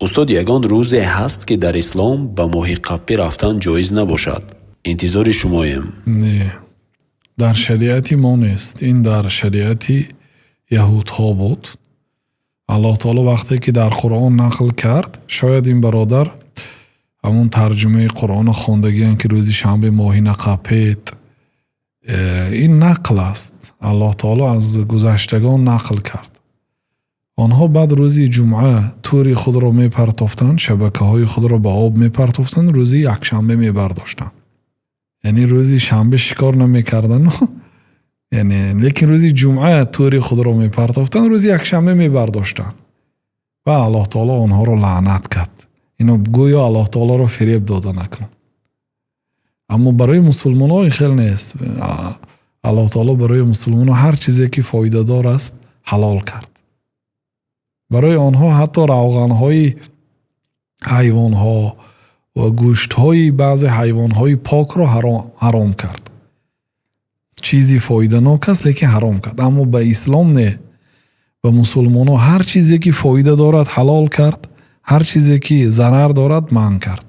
Устод, ягон рӯзе ҳаст, ки дар ислом ба моҳиқаппӣ рафтан ҷоиз набошад? Интизори шумоем. Не, дар шариати мо нест. Ин дар шариати яҳудҳо буд. Аллоҳ таоло вақте ки дар Қуръон нақл кард, шояд ин бародар ҳамон тарҷумаи Қуръонро хондагианд, ки рӯзи шанбе моҳӣ нақапед. Ин нақл аст, Аллоҳ таоло аз гузаштагон нақл кард. Онҳо баъд рӯзи ҷумъа тӯри худро мепартофтанд, шабакаҳои худро ба об мепартофтанд, рӯзи якшанбе мебардоштанд. Яъне рӯзи шанбе шикор намекардану яъне, лекин рӯзи ҷумъа тӯри худро мепартофтанд, рӯзи якшанбе мебардоштанд ва Аллоҳ таоло онҳоро лаънат кард. Ино гӯё Аллоҳ таолоро фиреб дода накунад. Аммо барои мусулмонҳо ин хел нест. Аллоҳ таоло барои мусулмонҳо ҳар чизе ки фоидадор аст, ҳалол кард. Барои онҳо ҳатто равғанҳои ҳайвонҳо ва гӯштҳои баъзе ҳайвонҳои покро ҳаром кард. Чизи фоиданок аст, лекин ҳаром кард. Аммо ба ислом не, ба мусулмонҳо ҳар чизе ки фоида дорад, ҳалол кард, ҳар чизе ки зарар дорад, манъ кард.